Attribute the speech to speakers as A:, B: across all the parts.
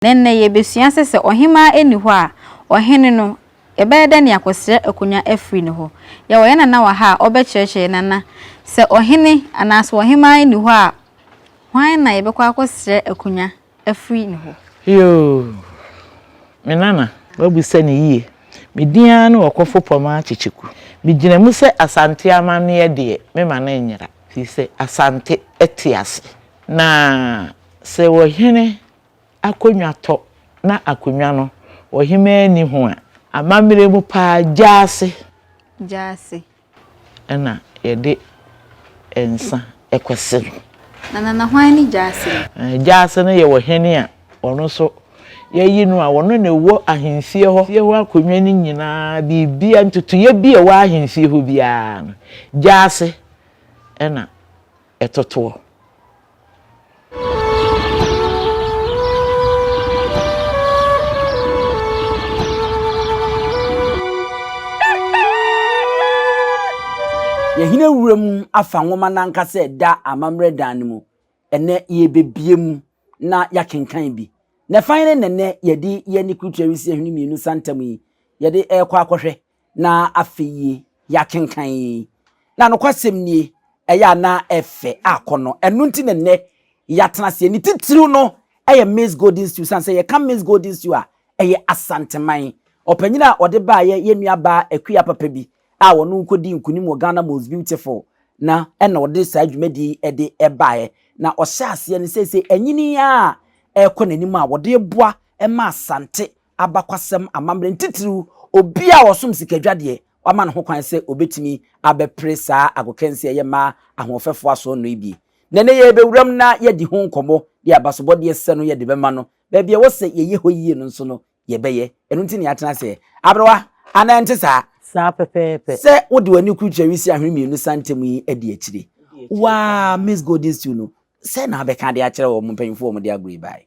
A: Na nnɛ yɛrebɛsua sɛ sɛ ɔhemaa nni hɔ a, ɔhene no, yɛbɛyɛ dɛn na yɛakɔsrɛ akonnwa afiri ne hɔ? Yɛwɔ yɛn nana wɔ ha a ɔbɛkyerɛkyerɛ yɛn. Nana, sɛ ɔhene anaa sɛ ɔhemaa nni hɔ a, hwan na yɛbɛkɔ akɔsrɛ akonnwa afiri ne hɔ?
B: Yoo, me nana, woabisa no yie. Me din ara ne Ɔkɔfo Pɔmaa Kyekyeku. Megyina mu sɛ Asante amanneɛ deɛ, mema no nyera, firi sɛ Asante te ase. Na sɛ ɔhene akonnwa tɔ na akonnwa no ɔhemaa nni ho a, amammerɛ mu paa gyaase.
A: Gyaase.
B: Ɛna yɛde nsa kɔse no.
A: Na Nana hwan ne gyaase
B: no? Gyaase no yɛ ɔhene a ɔno nso yɛayi no a ɔno na ɛwɔ ahemfie hɔ. Fie hɔ akonnwa no nyinaa, biribiara, ntotoeɛ bi a ɛwɔ ahemfie hɔ biara no, gyaase na ɛtotoɔ.
C: Yɛhene wuram afa nwoma no ankasa a ɛda amammerɛ dan no mu. Ɛnnɛ yɛrebɛbue mu na yɛakenkan bi. Na ɛfa hene na ɛnnɛ yɛde yɛn ne kurutua resi ahene mmienu santam yi, yɛde rekɔ akɔhwɛ na afei yi yɛakenkan yi. Na nokwasɛm nie, ɛyɛ a na ɛfɛ akɔnnɔ. Ɛno nti na nnɛ yɛatena aseɛ. Ne titiriw no yɛ Miss Golden Stew. Sane sɛ yɛka Miss Golden Stew a, ɛyɛ Asanteman. Ɔpanyin a ɔde baeɛ yɛ nuabaa Akua papa bi a ɔno kɔdii nkunim wɔ Ghana Most Beautiful na ɛna ɔde saa dwumadie yi de baeɛ. Na ɔhyɛ aseɛ no seesei anyini a ɛrekɔ n'anim a wɔde reboa ma Asante abakwasɛm, amammerɛ, ne titiriw obi a ɔsom sikadwa deɛ, wɔama no ho kwan sɛ obetumi abɛpere saa agokansi a ɛyɛ mmaa ahoɔfɛfo asoɔnnɔ yi bi. Na ɛnnɛ yɛrebɛwuram na yɛadi ho nkɔmmɔ, deɛ abasobɔdeɛ sɛ no yɛde bɛma no, baabi a ɛwɔ sɛ yɛyɛ hɔ yie no nso no, yɛbɛyɛ. Ɛno nti na yɛatena ase. Aberewa, anaa ɛnte saa?
B: Saa pɛpɛɛpɛ.
C: Sɛ wode w'ani kurukyerɛ resi ahwene mmienu santam yi adi akyire. Waa, Miss Golden Stew no, sɛn na wobɛka de akyerɛ wɔn mpanyimfoɔ a wɔde agorɔ yi baeɛ?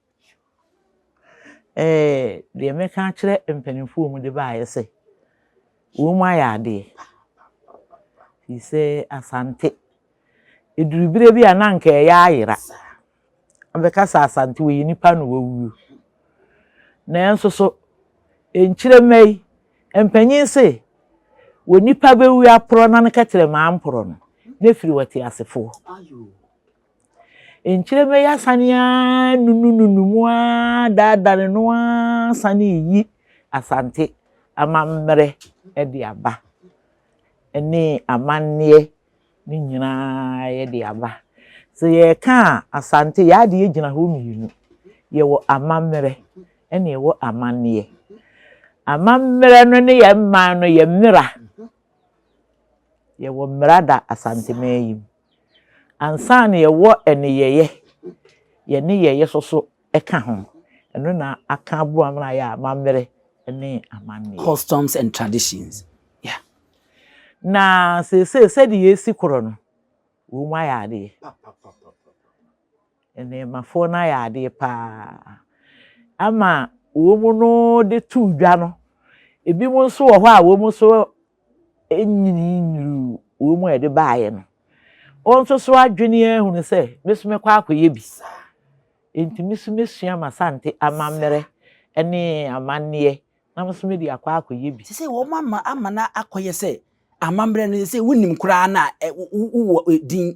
B: Ɛɛ, deɛ mɛka akyerɛ mpanimfoɔ a wɔde baeɛ sɛ, wɔn ayɛ adeɛ. Firi sɛ Asante, ɛduru berɛ bi a na anka ɛyɛ ayera. Wɔbɛka sɛ Asante wɔyɛ nnipa na wɔawuo. Nanso so, nkyerɛma yi, mpanin se, wɔ nipa bɛwu aporɔ na ne kɛtrɛma amporɔ no, na ɛfiri ɔteasefoɔ. Nkyerɛma yi asane ara nunununu mu ara daadane no ara sane reyi Asante amammerɛ de aba ne amanneɛ ne nyinaa de aba. Sɛ yɛreka a, Asante yɛn adeɛ gyina hɔ mmienu. Yɛwɔ amammerɛ ɛna yɛwɔ amanneɛ. Amammerɛ no ne yɛn man no yɛ mmara. Yɛwɔ mmara da Asanteman yi mu. Ansa na yɛwɔ nneyɛeɛ, yɛn nneyɛeɛ nso so ka ho. Ɛno na aka aboa ma ayɛ amammerɛ ne amanneɛ.
C: Customs and traditions, yeah.
B: Na seesei sɛdeɛ yɛresi korɔ no, wɔn ayɛ adeɛ. Nnɛɛmafoɔ no ayɛ adeɛ pa ara ama wɔn no de too dwa no, ebinom nso wɔ hɔ a wɔn nso nyini nnuruu wɔn a ɛde baeɛ no. Wɔn nso so adwene ahunu sɛ me nso mɛkɔ akɔyɛ bi. Enti me nso mɛsua m'Asante amammerɛ ne amanneɛ na me nso mede akɔ akɔyɛ bi.
C: Sɛ wɔn ama ama no akɔyɛ sɛ amammerɛ no sɛ wonim koraa na wowɔ din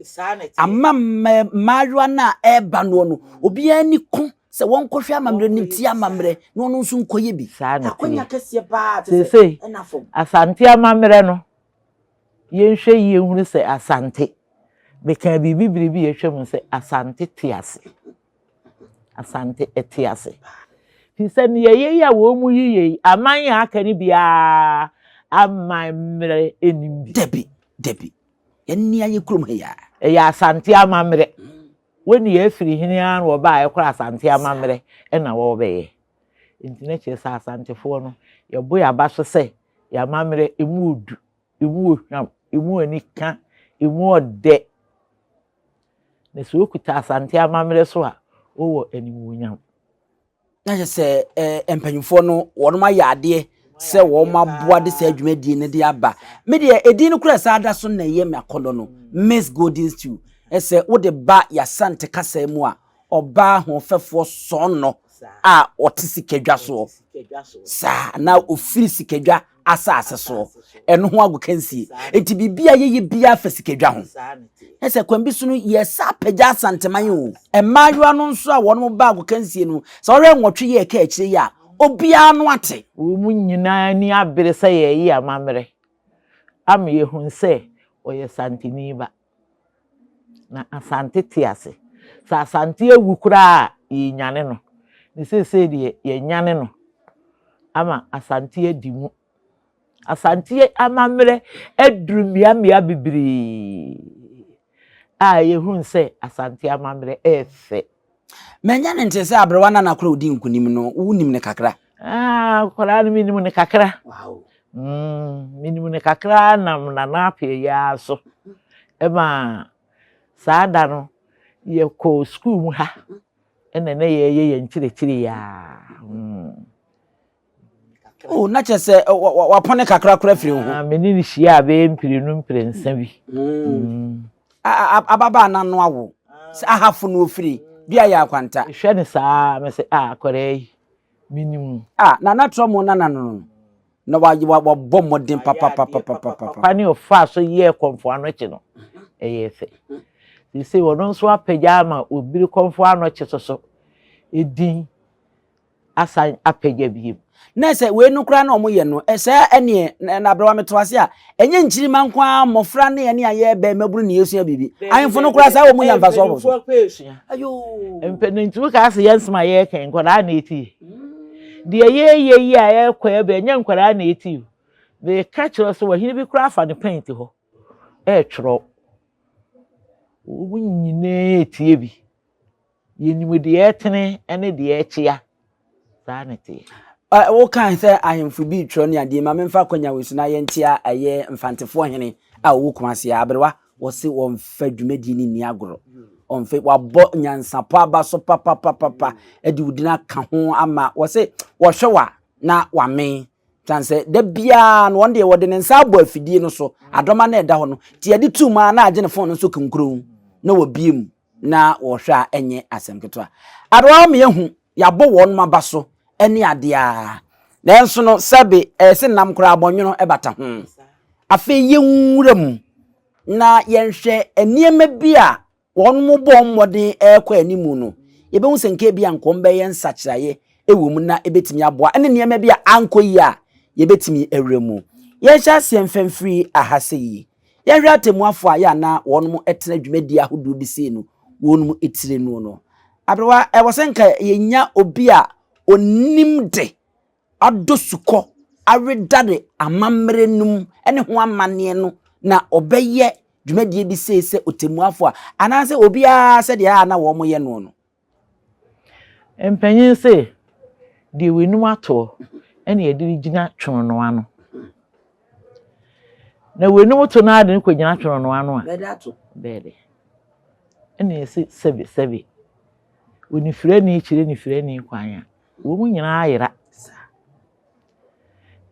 C: ama mmaayewa no a ɛreba noɔ no obiara ani ko sɛ wɔnkɔhwɛ amammerɛ no ti amammerɛ na ɔno nso nkɔyɛ bi.
B: Saa na
C: Akwanya kɛseɛ paa te sɛ
B: Seesei
C: ɛna fam.
B: Asante amammerɛ no yɛnhwɛ yie nhunu sɛ Asante mekaa biribi bere bi a atwam sɛ Asante te ase. Asante te ase. Firi sɛ nea ɛyɛ yi a wɔn mu yi yɛ yi, aman a aka no biara amammerɛ nnim bi.
C: Dabi, dabi. Yɛn nea yɛ kurom ha yi ara.
B: Ɛyɛ Asante amammerɛ. Wɔn nea afiri hene ara na wɔbaeɛ koraa Asante amammerɛ na wɔrebɛyɛ. Nti na kyerɛ sɛ Asantefoɔ no, yɛbɔ yɛn aba so sɛ yɛn amammerɛ emu odu, emu ohwam, emu anika, emu ɔdɛ. Na sɛ wokuta Asante amammerɛ so a, wowɔ animuonyam.
C: Na kyerɛ sɛ eh, mpanyinfoɔ no wɔn ayɛ adeɛ sɛ wɔn aboa de saa dwumadie no de aba. Me deɛ edin no kura saa da so na ɛyɛ me akɔnnɔ no, Miss Golden Stew. Ɛsɛ wode ba y'Asante kasa mu a, ɔbaa hoɔfɛfoɔ sɔɔnnɔ. a ɔte sikadwa soɔ saa na ɔfiri sikadwa asase soɔ ɛno ho agokansie nti biribi a yɛyɛ biara fa sikadwa ho na sɛ kwan bi so no yɛsa apagya Asanteman o mmaayewa no nso a wɔn ba agokansie no sɛ wɔhwɛ nwɔtwe yɛ ɛka akyire yi a obiara no ate.
B: Wɔn nyinaa ani abere sɛ yɛreyi amammerɛ ama yɛahunu sɛ ɔyɛ Santeni ba. Na Asante te ase. Sɛ Asante awu koraa a, yɛnyane no. Ne seesei deɛ, yɛanyane no ama Asante adi mu. Asante amammerɛ aduru mmeammea bebree a yɛhunu sɛ Asante amammerɛ ɛyɛ fɛ.
C: Manya ne nte sɛ aberewa nana koro a odi nkunim no, wonim no kakra?
B: Ah, akwadaa no menim no kakra. Wow. Mm, menim no kakra nam Nana Appiah yi ara so. Ɛma saa da no yɛkɔɔ sukuu mu ha ɛna na yɛyɛ yɛn nkyerɛkyerɛ yi ara. Mm.
C: Oh, na kyerɛ sɛ wapɔne kakra kora firi ho.
B: Ah, me ne no hyia bɛyɛ mprenu mprɛnsa bi.
C: Mm. mm. Ababaa n'ano awo sɛ ahafo no ofiri dua yɛ akwanta.
B: Hwɛ ne saa mɛ sɛ ah akwadaa yi menim.
C: Ah, na na trɔ mo nana no no na wabɔ mmɔden papapapapapa.
B: Papa ne ɔfaa so yɛɛ kɔmfo anɔkye no ɛyɛ fɛ. Sese ɔno nso apagya ama obiri kɔmfo anɔkye soso edin. asan apagya bio.
C: Na sɛ wei no koraa na wɔyɛ no, sɛ ɛneɛ na aberewa meto ase a, ɛnyɛ nkyirimma nko ara, mmɔfra ne ɛne a yɛbɛn mmabunu ne yɛsua biribi. Ahemfo no koraa saa wɔn nya mfasoɔ wɔ so.
B: Mpanimfoɔ koraa esua. Mpanimfoɔ kaa sɛ yɛn nsɛm a yɛreka nkwadaa na etie. Deɛ yɛyɛ yi a ɛrekɔ ɛbɛ ɛnyɛ nkwadaa na etie o. Meka kyerɛ sɛ ɔhene bi koraa afa ne pɛnti hɔ ɛretwerɛ. Wɔn nyinaa etie bi. Yɛnim deɛ ɛtene ne deɛ ɛkyea. Saa na ɛteɛ.
C: Wokae sɛ ahemfo bi retwerɛ ne adeɛ ma memfa akwanya wei so na yɛnkyea ɛyɛ Mfantefoɔ hene a ɔwɔ Kumasi a aberewa wɔse wɔmfa dwumadie no nni agorɔ. Ɔmfa wabɔ nyansapɔ aba so papapapapa de wo din aka ho ama wɔse wɔhwɛ wa na wamen Kyane sɛ da biara no wɔn deɛ wɔde ne nsa abɔ afidie no so adɔma no ɛda hɔ no nti yɛde tum a na agye ne fon no nso kunkuron na wɔbie mu na wɔhwɛ a ɛnyɛ asɛm ketewa. Adoa ma yɛahu yɛabɔ wɔn aba so ne adeɛ a, nanso no sɛbe ɛyɛ sɛ nam koraa abɔnwono bata ho. Afei yɛnwura mu na yɛnhwɛ nneɛma bi a wɔn bɔ mmɔden ɛrekɔ anim no, yɛbɛhu sɛ nka ebi a nka wɔn bɛyɛ nsakyeraeɛ wɔ mu na ɛbɛtumi aboa ne nneɛma bi a ankɔ yie a yɛbɛtumi awura mu. Yɛnhyɛ aseɛ mfa mfiri aha sɛ yi. Yɛnhwɛ atɛmmuafoɔ a yɛ a na wɔnom tena dwumadie ahodoɔ bi sei no wɔnom tire no no. Aberewa, ɛwɔ sɛ nka yɛnya obi a ɔnim de adɔ sukɔ awedare amammerɛ no mu ne ho amanneɛ no na ɔbɛyɛ dwumadie bi sei sɛ ɔtɛmmuafoɔ a anaasɛ obiara sɛdeɛ a na wɔn yɛ noɔ no.
B: Mpanyin se, deɛ w'anum atoɔ na yɛde regyina twonono ano. Na w'anum to no ara de no kɔgyina twonono ano a, bɛyɛ dɛ. Ɛna yɛse sɛbe sɛbe, onifirani kyerɛ nifirani kwan a, wɔn nyinaa ayera.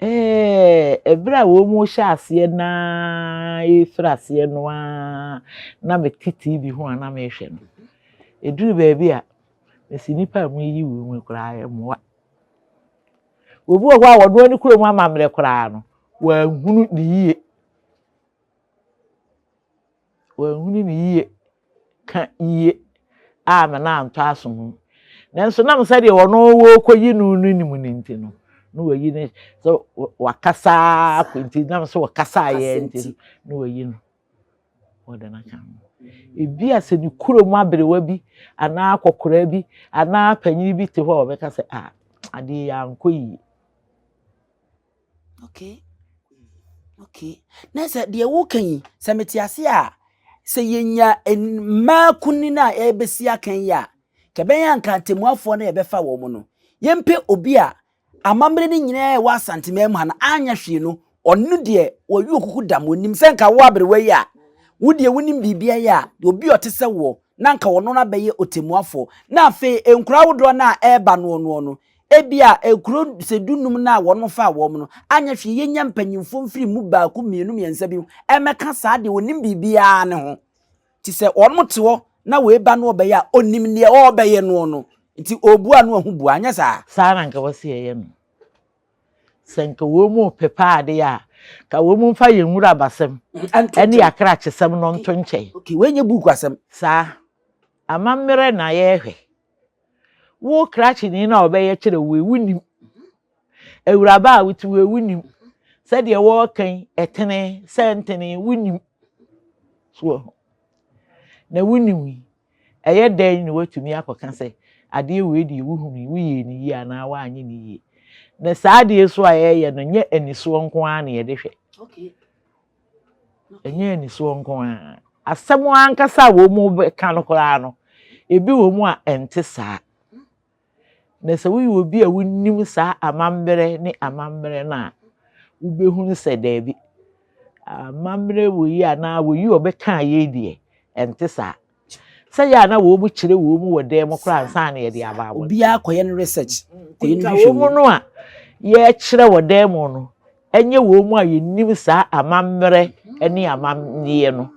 B: Ɛɛ, ɛberɛ a wɔrehyɛ aseɛ no ara refiri aseɛ no ara na mete TV ho a na merehwɛ no. Ɛduru baabi a, mese nnipa a moyiyi wɔn mu koraa ɛmmoa. Obi wɔ hɔ a ɔno ara ne kurom amammerɛ koraa no, wanhunu ne yie. Wanhunu no yie ka yie amma no antɔ aso ho. Nanso nam sɛdeɛ ɔno wɔrekɔyi no no nim no nti no, na wayi no sɛ wakasa akɔ nti nam sɛ wɔkasaeɛ nti no, na wayi no. Wɔde no aka ho. Ebi a sɛ ne kurom aberewa bi anaa akɔkoraa bi anaa panyin bi te hɔ a ɔbɛka sɛ ah adeɛ yi ankɔ yie.
C: Okay. Okay. Na sɛ deɛ woka yi, sɛ mete ase a, sɛ yɛnya mmaa kunini a ɛrebɛsi akan yi a, kɛbɛyɛ anka atemmuafoɔ no yɛbɛfa wɔn no. Yɛmpɛ obi a amammerɛ no nyinaa ɛwɔ Asanteman mu ha no anyɛ hwee no, ɔno deɛ wɔyi okuku dam, wɔnim sɛ nka wo aberewa yi a, wo deɛ wonim biribiara yi a, obi a ɔte sɛ woɔ, na anka ɔno no abɛyɛ ɔtɛmmuafoɔ. Na afei nkuro ahodoɔ no a ɛreba noɔ noɔ no, ebia nkuro sɛ dunum no a wɔn faa wɔn no, anyɛ hwee yɛnya mpanyinfoɔ mfiri mu baako mmienu mmiɛnsa bi ɛmɛka saa deɛ ɔnim biribiara ne ho. Te sɛ wɔn te hɔ na wei ba no ɔbɛyɛ a, ɔnim deɛ ɔrebɛyɛ noɔ no. Nti ɔbua no ahu bua, anyɛ saa?
B: Saa na nka wɔsi yɛyɛ no. Sɛ nka wɔn mu pepa adeɛ a, ka wɔn mu mfa yɛn nwura abasɛm ɛne akrakyesɛm no nto nkyɛn.
C: Okay, wei nyɛ buuku asɛm.
B: Saa. Amammerɛ na yɛrehwɛ. Wo krakyeni no a ɔbɛyɛ kyerɛ wo yi, wonnim. Awuraba a wote hɔ yi, wonnim. Sɛdeɛ wɔreka yi, ɛtene sɛ ɛntene, wonnim. So wɔ ho. Na wonnim yi, ɛyɛ dɛn na woatumi akɔka sɛ adeɛ wei deɛ wohunu yi, woyɛɛ no yie anaa woanyɛ no yie? Na saa adeɛ so a yɛreyɛ no, nyɛ anisoɔ nko ara na yɛde hwɛ.
C: Okay.
B: Ɛnyɛ anisoɔ nko ara. Asɛm ankasa a wɔn bɛka no koraa no, ebi wɔ mu a ɛnte saa. Na sɛ woyɛ obi a wonim saa amammerɛ ne amammerɛ no a, wobɛhunu sɛ daabi, amammerɛ wɔ yi anaa wɔ yi a ɔbɛka yei deɛ, ɛnte saa. Sɛ yɛ a na wɔn kyerɛ wɔn mu wɔ dan mu koraa ansa na yɛde aba abɔnten.
C: Obiara kɔyɛ no research. Kɔyɛ no
B: Nka wɔn no a yɛkyerɛ wɔ dan mu no, ɛnyɛ wɔn mu a yɛnim saa amammerɛ ne amanneɛ no.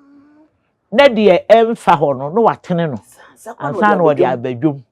B: Na deɛ ɛmfa hɔ no, na watene no ansa na wɔde aba dwom.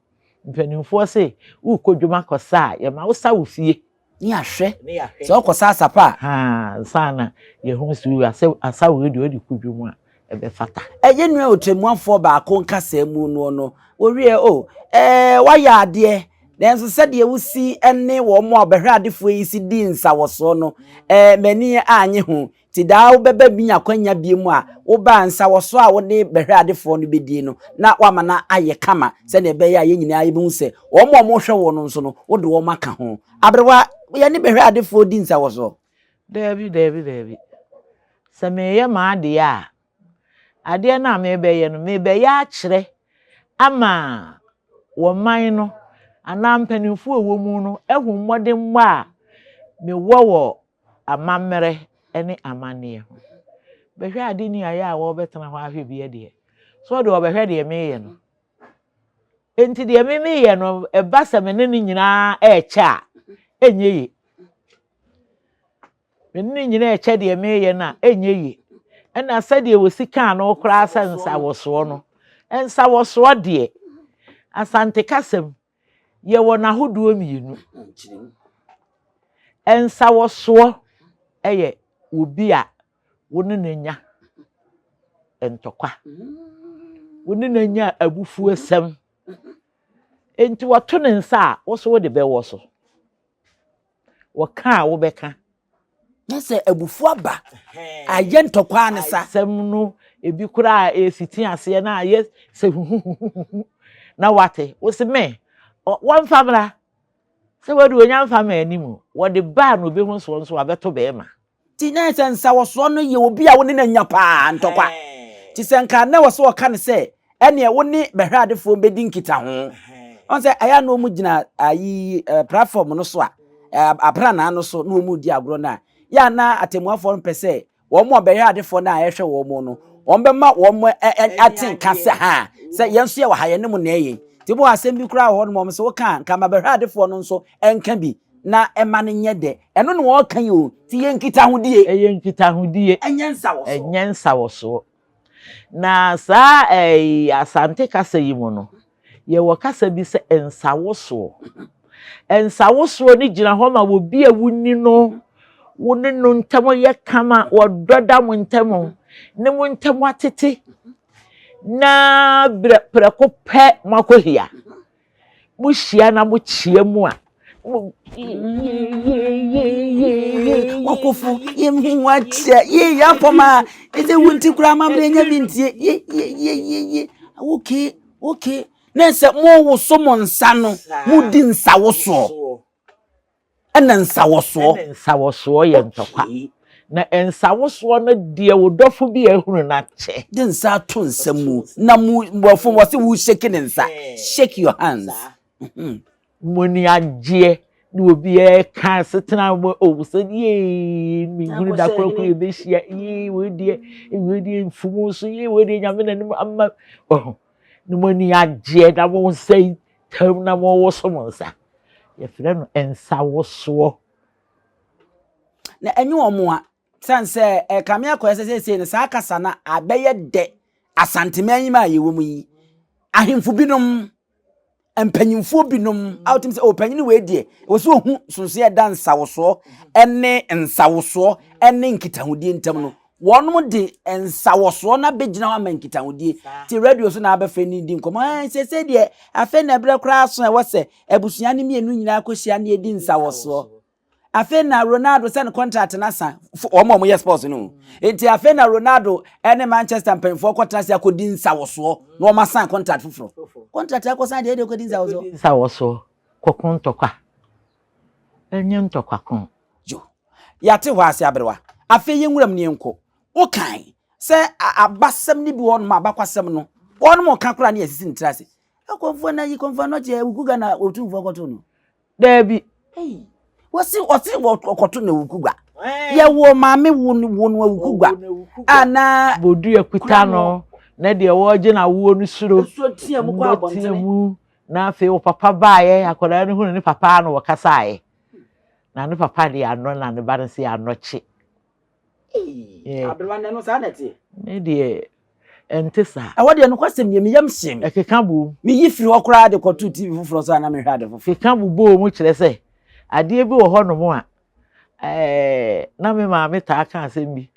B: Mpanimfoɔ se, worekɔ dwom akɔsa a, yɛma wosa wo fie.
C: Ne ahwɛ sɛ ɔkɔsa asapa
B: a. Haa, ansa na yɛhu sɛ asa wei deɛ ɔde kɔ dwom a, ɛbɛfata.
C: Ɛyɛ nua ɔtɛmmuafoɔ baako nkasaa mu noɔ no, wɔwieɛ o, ɛɛ, woayɛ adeɛ, nanso sɛdeɛ wosi ne wɔn a bɛhwɛadefoɔ yi si di nsawɔsoɔ no, ɛɛ, m'ani annye ho. Nti daa wobɛba bi nya akwanya bie mu a, woba a, nsawɔsoɔ a wode bɛhwɛadefoɔ no bɛdie no, na woama no ayɛ kama sɛdeɛ ɛbɛyɛ a yɛn nyinaa yɛbɛhu sɛ wɔn a wɔhwɛ wo no nso no, wode wɔn aka ho. Aberewa, yɛne bɛhwɛadefoɔ di nsawɔsoɔ?
B: Daabi, daabi, daabi. Sɛ mereyɛ m'adeɛ a, adeɛ no a merebɛyɛ no, merebɛyɛ akyerɛ ama wɔn no anaa mpanimfoɔ a ɛwɔ mu no ahu mmɔdemmɔ a mewɔ wɔ amammerɛ ne amanneɛ ho. Bɛhwɛ ade ni ayɛ a wɔrebɛtena hɔ ahwɛ bi deɛ, so ɔde ɔbɛhwɛ deɛ mereyɛ no. Enti deɛ me meyɛ no, ɛba sɛ me ne no nyinaa ɛrekyɛ a, ɛnyɛ yie. Me ne no nyinaa ɛrekyɛ deɛ meyɛ no a, ɛnyɛ yie. Ɛna sɛdeɛ wɔsi kaa no koraa sɛ nsawɔsoɔ no, nsawɔsoɔ deɛ, Asante kasam, yɛwɔ n'ahodoɔ mmienu. Nsawɔsoɔ yɛ obi a wo ne no anya ntɔkwa, wo ne no anya abufuosɛm. Enti wɔto ne nsa a, wo nso wode bɛwɔ so. Wɔka a wobɛka.
C: Na sɛ abufuo aba, ayɛ ntɔkwa ne sa.
B: Asɛm no ebi koraa a ɛfiti aseɛ na ayɛ sɛ huhuhuhuhu na wate. Wo se me, wɔmfa mmra. Sɛ wɔde onya mfa ma anim, wɔde baa na obehu soɔ nso wabɛto bɛrima.
C: Nti na sɛ nsawɔsoɔ no yɛ obi a wo ne no anya paa ntɔkwa. Nti sɛ nka na ɛwɔ sɛ wɔka no sɛ ɛneɛ wo ne bɛhwɛadefoɔ bɛdi nkitaho. Ɔn sɛ ɛyɛ a na wɔn gyina ayi platform no so a, apranaa no so na wɔn redi agorɔ no a, yɛ a na atɛmmuafoɔ no pɛ sɛ wɔn a bɛhwɛadefoɔ no a ɛhwɛ wɔn no, wɔn bɛma wɔn ate nka sɛ ha sɛ yɛn nso yɛwɔ ha yɛne mo na ɛyɛ. Nti wobɛwɔ asɛm bi koraa wɔ hɔ nom wɔn sɛ woka a nka ma bɛhwɛadefoɔ no nso nka bi. na ɛma no nyɛ dɛ. Ɛno na wɔreka yi o, nti yɛ nkitahodie.
B: Ɛyɛ nkitahodie.
C: Ɛnyɛ nsawɔsoɔ.
B: Ɛnyɛ nsawɔsoɔ. Na saa ɛɛ Asante kasa yi mu no, yɛwɔ kasa bi sɛ nsawosoɔ. Nsawosoɔ no gyina hɔ ma obi a wonni no, wo ne no ntam yɛ kama, wɔdɔ da mo ntam, ne mo ntam atete, na berɛ prɛko pɛ moakɔhyia. Mohyia na mokyia mu a, mo
C: Wakofo yɛmhu wakyɛ ye yɛapɔm a ɛsɛ wo nti koraa amammerɛ nya bi ntie ye ye ye ye ye okay okay na sɛ mowoso mo nsa no modi nsawosoɔ Ɛna nsawɔsoɔ.
B: Ɛna nsawɔsoɔ yɛ ntɔkwa. Na nsawosoɔ no deɛ wo dɔfo bi a ahunu no akyɛ.
C: De nsa ato nsa mu na mu borɔfo wɔ se wo shake ne nsa shake your hands.
B: Mo ani agyeɛ na obiara ka asetena mu o sɛ yee mehunu da koro koro yɛbɛhyia yee wei deɛ wei deɛ mfumu so yee wei deɛ nyame n'anim ama ɔho na mo ani agyeɛ na mo nsa yi tam na mo woso mo nsa. Yɛfrɛ no nsawosoɔ.
C: Na ɛnyɛ wɔn a, sane sɛ ɛkame akɔyɛ sɛ seesei no saa kasa no abɛyɛ dɛ Asanteman yi mu a yɛwɔ mu yi. Ahemfo binom Mpanyimfoɔ binom a wotumi sɛ, oh, panyin wei deɛ, ɛwɔ sɛ ohu sonsoɛ ɛda nsawosoɔ ne nsawosoɔ ne nkitahodie ntam no. Wɔnom de nsawɔsoɔ no abɛgyina hɔ ama nkitahodie. Ti radio so na abɛfrɛ ne di nkɔmmɔ. Ɛɛ seesei deɛ, afei na ɛberɛ koraa so a ɛwɔ sɛ abusua no mmienu nyinaa kɔhyia na yɛdi nsawɔsoɔ. Afei na Ronaldo sɛ ne contract no asa, wɔn a wɔyɛ sports no. Nti afei na Ronaldo ne Manchester mpanyinfoɔ kɔtena ase akɔdi nsawɔsoɔ na wɔn asan contract foforɔ. Contract akɔsan deɛ ɛde kɔdi nsawɔsoɔ.
B: Nsawɔsoɔ, kɔko ntɔkwa. Ɛnyɛ ntɔkwa ko.
C: Yo, yɛate hɔ ase aberewa. Afei yɛn nwuram ne yɛnkɔ. Wokan sɛ abasɛm no bi wɔ hɔnom a abakwasɛm no, wɔnom ka koraa ne yɛsisi ne tiri ase. Akɔmfoɔ na yi kɔmfoɔ no kyɛ Awuku na Otumfoɔ kɔto no.
B: Daabi.
C: Wɔsi wɔsi wɔkɔto no Awuku gua. Yɛwɔ maame wo no wo no Awuku gua. A na.
B: Bodua kuta no na deɛ wɔregye no awoɔ no suro.
C: Nsuo tea mu kɔ abɔntene.
B: Mu na afei wɔ papa baeɛ akwadaa no hunu ne papa na wɔkasaeɛ. Na ne papa deɛ anɔ na ne ba no sɛ anɔkye.
C: Aberewa no ɛno saa na ɛteɛ.
B: Me deɛ ɛnte saa.
C: Ɛhɔ deɛ nokwasɛm nie me yam hyee me.
B: Ɛkeka bom.
C: Meyi firi hɔ koraa de kɔtoo TV foforɔ so a na mehwɛ ade foforɔ.
B: Keka bobɔɔ mu kyerɛ sɛ adeɛ bi wɔ hɔnom a ɛɛ na me maame taa ka asɛm bi.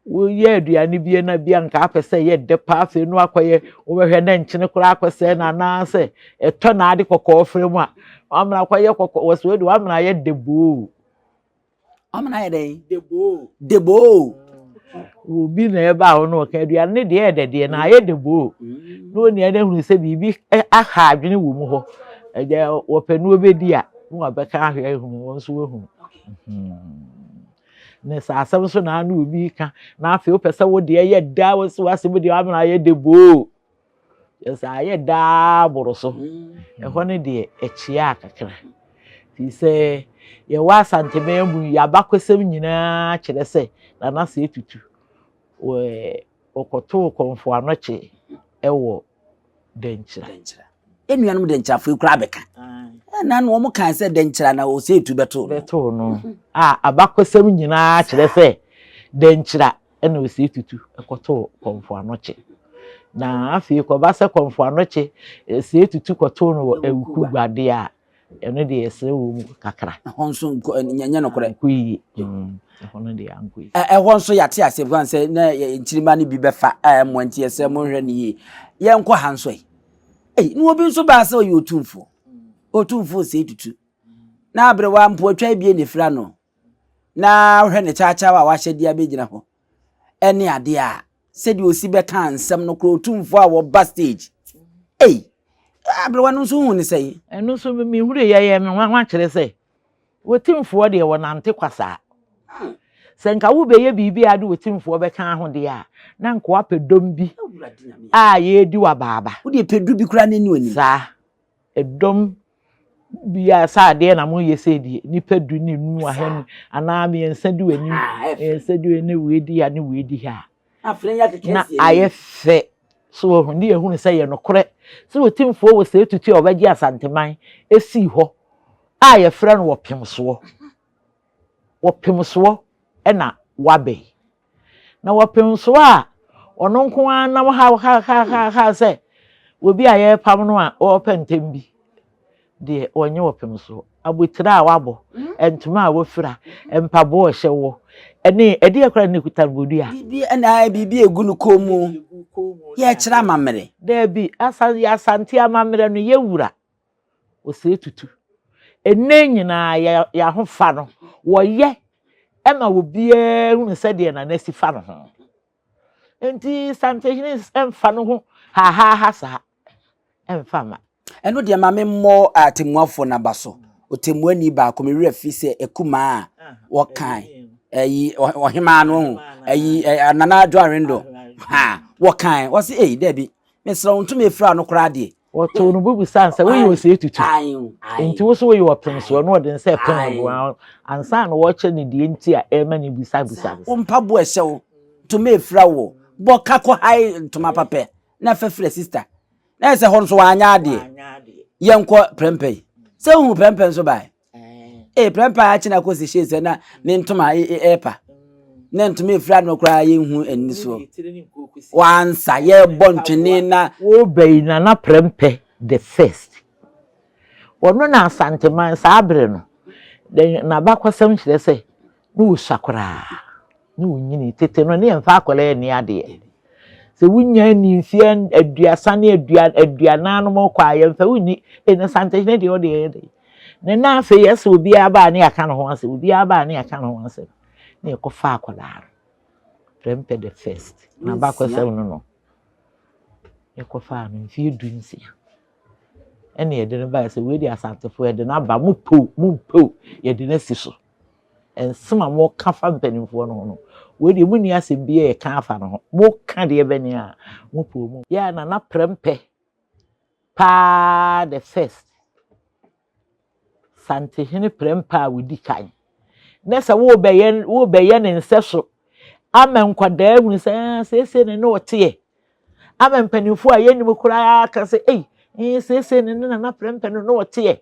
B: Woyɛ aduane bi na bi anka apɛ sɛ ɛyɛ dɛ paa afei no akɔyɛ wobɛhwɛ na nkyene koraa akɔsɛe no anaasɛ ɛtɔ na ade kɔkɔɔ frɛ mu a wamena akɔyɛ kɔkɔɔ wɔ so de wamena ayɛ deboo.
C: Wamena ayɛ dɛn? Deboo. Deboo.
B: Obi na ɛba hɔ no ɔka aduane ne deɛ ɛdɛ deɛ na ayɛ deboo. Na onua no ahunu sɛ biribi aha adwene wɔ mu hɔ. Ɛgya wɔpɛ no obɛdi a na wabɛka ahwɛ ahunu wɔn nso wɔahunu. Ne sɛ asɛm nso na ano obi ka na afei wopɛ sɛ wo deɛ yɛ daa wɔ so asɛm deɛ wamena ayɛ deboo. Yɛ sɛ ayɛ daa boro so. Ɛhɔ no deɛ ɛkyeaa kakra. Firi sɛ yɛwɔ Asanteman mu yi, abakɔsɛm nyinaa kyerɛ sɛ Nana Sɛ Tutu wɔkɔtoo Kɔmfo Anɔkye wɔ Dankyira.
C: Yɛn nuanom Dankyirafo yi koraa bɛka. Ɛna no wɔn kan sɛ Dankyira na Osei-Tutu bɛtoo
B: no. Bɛtoo no. A abakɔsɛm nyinaa kyerɛ sɛ Dankyira na Osei-Tutu kɔtoo Kɔmfo Anɔkye. Na afei kɔba sɛ Kɔmfo Anɔkye Osei-Tutu kɔtoo no wɔ Awuku Guadeɛ a, ɛno deɛ yɛsrɛ wɔ mu kakra.
C: Ɛhɔ nso nyɛ nokorɛ.
B: Ankɔ yie. Ɛhɔ no deɛ ankɔ yie.
C: Ɛhɔ nso yɛate aseɛ kwan sɛ na nkyirima no bi bɛfa a ɛmmoa nti yɛsrɛ monhwɛ no yie. Yɛnkɔ ha nso ɛ. Ei, na obi nso baa sɛ ɔyɛ otumfoɔ. Otumfoɔ Osei Tutu. Na aberewa mpoatwa ebien na efira no. Na wohwɛ ne kyakyaw a wahyɛ de abɛgyina hɔ ɛne adeɛ a sɛdeɛ osi bɛka nsɛm no koraa otumfoɔ a wɔba stage. Ei, aberewa no nso hu ne sɛn?
B: Ɛno nso mehuru yɛ yɛ me nwanwa kyerɛ sɛ Otimfoɔ deɛ wɔnante kwa saa. Sɛ nka wobɛyɛ biribi a de otimfoɔ bɛka ho deɛ a, na nka wapɛ dɔm bi a yɛredi w'abaaba.
C: Wodeɛ pɛ du bi koraa na ɛni w'anim.
B: Saa. Ɛdɔm bi a sɛ adeɛ na moyɛ sɛ deɛ, nnipa du ne num ahanu anaa mmiɛnsa di w'anim, mmiɛnsa di w'anim, ne wei di ha ne wei di ha a. Na ayɛ fɛ. So wahu? Ne yɛhunu sɛ yɛ nokorɛ sɛ otimfoɔ wɔ sɛ tutu a ɔbɛgye Asanteman sii hɔ a yɛfrɛ no wɔpemsoɔ. Wɔpemsoɔ na waba yi. Na wɔpemsoɔ a ɔno nko ara nam ha ha ha ha ha sɛ obi a yɛrepam no a ɔrepɛ ntɛm bi deɛ ɔnyɛ ɔpemsoɔ. Abotire a wabɔ, ntoma a wafira, mpaboa a ɔhyɛ wɔ, ɛne ɛdeɛ koraa na ɛkuta no bodua.
C: Biribi ɛna biribi egu no kɔn mu. Yɛkyerɛ amammerɛ.
B: Daabi, asa yɛ Asante amammerɛ no yɛ wura. Osei Tutu. Ɛnnɛ nyinaa yɛ yɛahofa no, wɔyɛ ma obiara hunu sɛdeɛ Nana si fa ne ho. Enti Santehene mfa ne ho hahaaha saa mfa mma.
C: Ɛno deɛ ma memmɔ atemmuafoɔ no aba so. Ɔtemmuani baako, me werɛ fi sɛ akumaa a wɔkan ɛyi ɔhemaa no ho ɛyi Nana Adwo Awendo ha wɔkan wɔsi eyi dɛbi mesrɛ wo ntoma efira no koraa deɛ
B: Wɔtoo no bo bisaa no sɛ, Woyɛ osei tutu? Enti wo nso woyɛ ɔpemsoɔ? Na ɔde nsa repem no bo ansa na wɔrekyerɛ no deɛ nti a ɛrema no bisabisa no.
C: Wo mpaboa ɛhyɛ wo, ntoma efira wo, bɔ ka kɔ hae ntoma papɛ na fa fira sista. Na ɛsɛ hɔ nso wanyɛ adeɛ. Yɛnkɔ prɛmpɛ yi. Sɛ wohu prɛmpɛ nso bae. Ee, prɛmpɛ a akye na kɔsi hyee sɛ na ne ntoma ɛrepa. Na ntoma efira no koraa yɛnhu ani soɔ. Wansa yɛrebɔ ntwene na.
B: Woba yi Nana Prɛmpɛ the first. Ɔno na Asanteman saa bere no, n'abakɔsɛm kyerɛ sɛ na ɔsua koraa, na ɔnyini. Tete no, ne yɛmfa akwadaa nni adeɛ. Sɛ wonya nni mfeɛ aduasa ne aduanan nom kɔ a, yɛmfa wo nni. Ei, na Santehene deɛ ɔde ɛyɛ dɛn? Na na afei yɛsɛ obiara ba a ne yɛaka ne ho asɛm, obiara ba a ne yɛaka ne ho asɛm. Na yɛkɔfa akwadaa no, Prempeh the first, n'abakɔsɛm no no. Yɛkɔfaa no mfeɛ 16. Ɛna yɛde no baeɛ sɛ wei deɛ Asantefoɔ yɛde no aba, mo pɛ o, mo mpɛ o, yɛde no asi so. Nsɛm a moka fa mpanimfoɔ no ho no, wei deɛ monni asɛm bi a yɛka afa no ho. Moka deɛ bɛne a, mopɛ o, mo. Yɛ a Nana Prempeh paa the first, Santehene Prempeh a ɔdi kan. Na sɛ worebɛyɛ worebɛyɛ ne nsɛso ama nkwadaa ahunu sɛ ah, seesei ne ne ɔteɛ. Ama mpanimfoɔ a yɛnnim koraa aka sɛ ei, ee, seesei ne ne Nana Prempeh no ne ɔteɛ.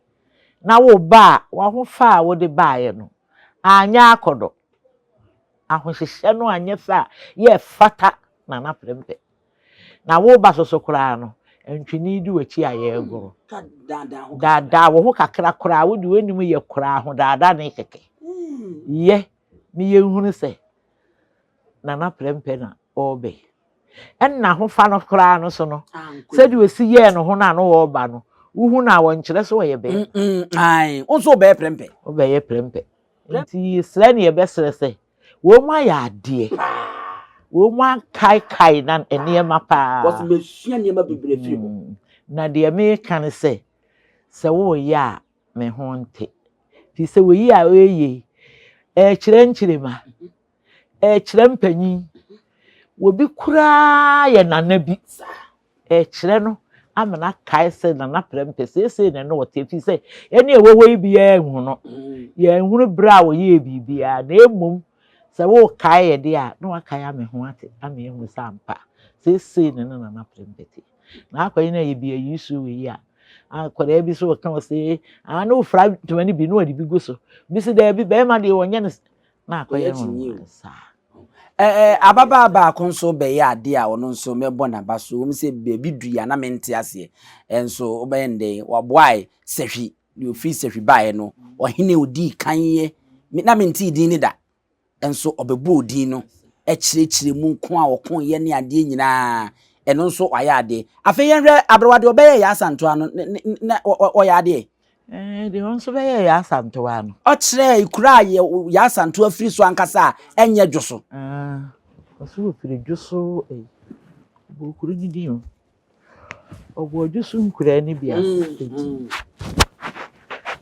B: Na woba a, w'ahofa a wode baeɛ no, anyɛ akɔdɔ. Ahohyehyɛ no anyɛ fɛ a yɛfata Nana Prempeh. Na woba so so koraa no, ntwene di w'akyi a yɛregoro. Daadaa wo ho kakra koraa, wode w'anim yɛ koraa ho daadaa ne kɛkɛ. Yɛ ne yɛnhunu sɛ Nana Prempeh na ɔreba yi. Ɛnna ahofa no koraa no so no, sɛdeɛ ɔsi yɛɛ ne ho no a na ɔreba no, wohu no a wɔnkyerɛ sɛ ɔyɛ bɛrima.
C: Wo nso wobɛyɛ Prempeh.
B: Wobɛyɛ Prempeh. Nti srɛ ne yɛbɛsrɛ sɛ wɔn ayɛ adeɛ. Wɔn akaekae na nneɛma paa.
C: Wɔsi mesua nneɛma bebree firi hɔ.
B: Na deɛ meka ne sɛ, sɛ woreyɛ a me ho nte. Firi sɛ wɔyi a ɔyɛ yi, ɛrekyerɛ nkyirema, ɛrekyerɛ mpanyin. Obi koraa yɛ nana bi. Ɛrekyerɛ no ama no akae sɛ Nana Prempeh seesei na ɛne ɔte ɛfiri sɛ yɛne ɛwɔ hɔ yi biara nhu no. Yɛnhunu berɛ a ɔyɛɛ biribiara na mmom sɛ worekae yɛ deɛ a na wakae ame ho ate ama yɛahunu sɛ ampa seesei na ɛne Nana Prempeh te. Na akwayi no a yɛbi ayi so wɔ yi a akwadaa bi so ɔka ɔsɛ ah na ofura ntoma no bi na ɔde bi gu so bi sɛ daabi bɛrima deɛ ɔnyɛ no na akɔyɛ no saa.
C: Ɛɛ ababaa baako nso bɛyɛ adeɛ a ɔno nso mɛbɔ n'aba so. Wɔn sɛ baabi dui a na mente aseɛ. Ɛnso wobɛyɛ no dɛn? Waboae Sahwi, deɛ ɔfiri Sahwi baeɛ no, ɔhene a ɔdii kan yɛ, na mentee din no da. Nso ɔbɛbɔɔ din no, kyerɛkyerɛ mu nko a ɔkoeɛ ne adeɛ nyinaa. Ɛno nso wayɛ adeɛ. Afei yɛnhwɛ aberewa deɛ ɔbɛyɛ Yaa Asantewaa no, na ɔyɛ adeɛ.
B: Ɛɛ, deɛ ɔno nso bɛyɛɛ Yaa Asantewaa no.
C: Ɔkyerɛɛ kuro a Yaa Asantewaa firi so ankasa a ɛnyɛ Dwoso.
B: Ah, ɔso ɔfiri Dwoso, ei, ɔbɔɔ kuro no din o. Ɔbɔɔ Dwoso nkuraa no bi ase din.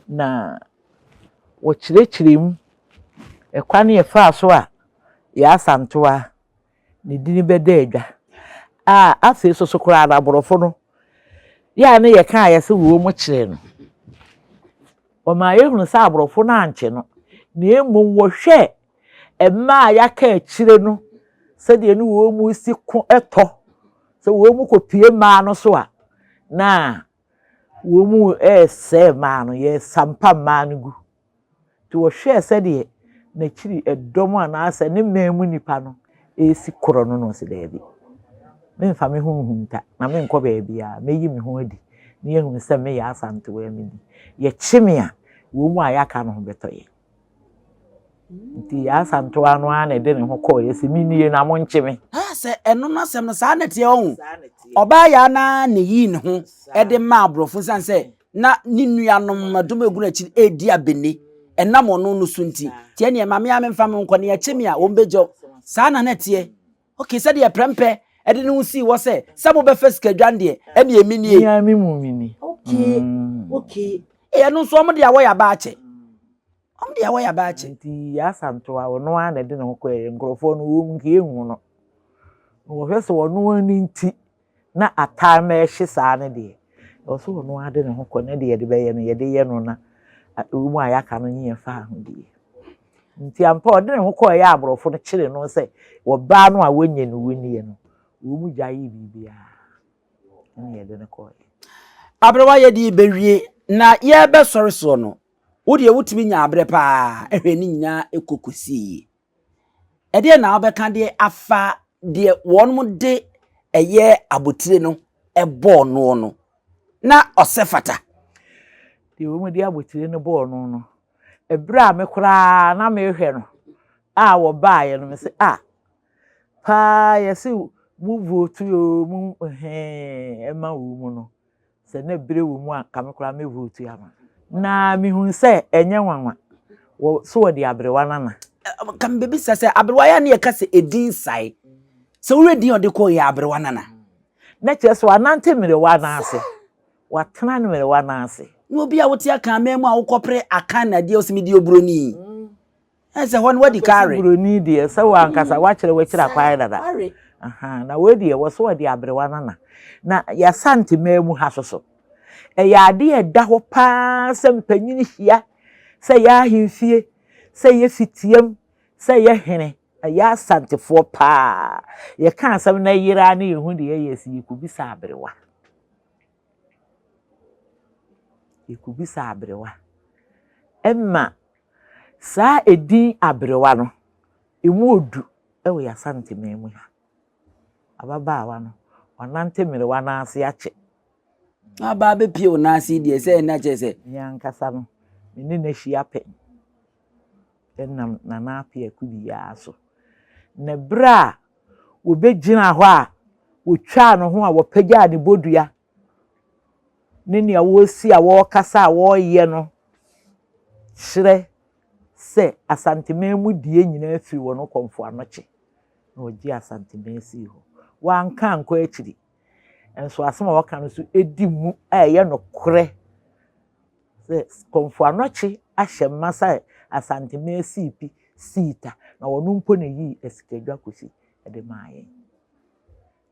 B: Na wɔkyerɛkyerɛ mu ɛkwan a ɛfaa so a Yaa Asantewaa ne din bɛdaa dwa. A afei nso so koraa no aborɔfo no, yɛ a ne yɛka a yɛsɛ wɔn kyeree no. Wɔmaa yɛhunu sɛ aborɔfo no ankye no, na mmom wɔhwɛɛ mmaa a yɛaka akyire no sɛdeɛ ne wɔn si ko tɔ, sɛ wɔn kɔpie mmaa no so a, na wɔn resɛe mmaa no, yɛresampa mmaa no gu. Nti wɔhwɛɛ sɛdeɛ n'akyiri dɔm anaasɛ ne man mu nnipa no resi korɔ no na ɔse daabi, memfa me ho nhunta na menkɔ baabiara, mɛyi me ho adi na yɛahunu sɛ meyɛ Asantewaa meni. Yɛkye me a, wɔn mu a yɛaka no ho bɛtɔ yɛn. Nti Yaa Asantewaa no ara na ɛde ne ho kɔeɛ sɛ menie na monkye me.
C: Ah, sɛ ɛno no asɛm no saa na ɛteɛ ɔho. Ɔbaa Yaa no ara na ɛyii ne ho de maa aborɔfo ɛsiane sɛ na ne nuanom dɔm a ɛgu n'akyi no redi abene ɛnam ɔno no so nti. Nti ɛneɛ ma me ara memfa me ho nkɔ, nea ɛkye me a wɔbɛgya. Saa na na ɛteɛ. Okay, sɛdeɛ prɛmpɛ ɛde ne ho sii hɔ sɛ sɛ mobɛfa sikadwan deɛ ɛneɛ me nie.
B: Me ara me mu me ni.
C: Okay, okay. Ee, ɛno nso wɔn de awɔ yɛ aba akyɛ. Wɔn de awɔ yɛ aba akyɛ.
B: Nti Yaa Asantewaa ɔno ara na ɛde ne ho kɔɛ nkurɔfoɔ no wɔn nka yɛnhu no. Na wɔhwɛ sɛ ɔno ara nti na ataa ma ɛhye saa no deɛ, ɛwɔ sɛ ɔno ara de ne ho kɔ na deɛ yɛde bɛyɛ no yɛde yɛ no na ɛwɔ mu a yɛaka no nye yɛfa ahodie. Nti ampa ɔde ne ho kɔɔ ɛyɛ aborɔfo no kyere no sɛ ɔbaa no a wɔnyɛ no wɔnie no, wɔn mu gya yɛ biribiara ɛna yɛde no kɔɔeɛ.
C: Aberewa yɛde bɛwie na yɛrebɛsɔre soɔ no, wo deɛ wotumi nya aberɛ paa hwɛ ne nyinaa ɛkɔ kɔsii. Ɛdeɛn na wobɛka de afa deɛ wɔn de ɛyɛ abotire no bɔɔ noɔ no? Na ɔsɛ fata.
B: Deɛ wɔde abotire no bɔɔ no no, ɛberɛ a me koraa na merehwɛ no a wɔbaeɛ no, mese ah, paa yɛse mo vote oo, mo hɛɛ ɛma wɔ mu no, Sɛ na bere wɔ mu a, anka me koraa mɛ vote ama. Na mehunu sɛ ɛnyɛ nwanwa wɔ so wɔde aberewa no ana.
C: Ka mebɛbisa sɛ aberewa yɛ a ne yɛka sɛ ɛdin sae. Sɛ wohwɛ din a ɔde kɔɔ yɛ aberewa nana.
B: Na kyerɛ sɛ wanante mmerewa no ase. Watena mmerewa no ase.
C: Na obi a wote Akanman mu a wokɔpere Akan na deɛ ɔsɛ medi oburoni. Ɛsɛ hɔ no wadi ka awe.
B: Buroni deɛ sɛ wankasa wakyerɛ wakyiri akwan dada. Aha, na wei deɛ wɔ so wɔde aberewa nana. Na yɛasante man mu ha soso. Ɛyɛ adeɛ a ɛda hɔ paa sɛ mpanyin hyia, sɛ yɛ ahemfie, sɛ yɛ fitiam, sɛ yɛ hene, ɛyɛ asantefoɔ paa. Yɛka asɛm na ɛyera ne yɛhu deɛ ɛyɛ sɛ yɛkɔbisa aberewa. Yɛkɔbisa aberewa. Ɛma Saa edin aberewa no, emu odu wɔ yɛn Asanteman mu ha. Ababaawa no, wanante mmerewa nan ase akyɛ.
C: Na aba abɛpie wo nan ase yi deɛ, sɛ ɛna kyerɛ sɛ.
B: Me ankasa no, me ne no ahyia pɛn nam Nana Appiah Kubi yi so. Na berɛ a wɔbɛgyinaa hɔ a wɔtwaa ne ho a wɔpagyaa ne bodua ne nea wɔresi a wɔrekasa a wɔreyɛ no kyerɛ sɛ Asanteman mu deɛ nyinaa firi wɔn Kɔmfo Anokye na wɔgye Asanteman sii hɔ. Wɔanka ankɔ akyiri. Nso asɛm a wɔka no nso di mu a ɛyɛ nokorɛ sɛ Kɔmfo Anokye ahyɛ mma sɛ Asanteman sii pi sii ta na wɔn mpo na yii Asikadwa Kosi de maa yɛn.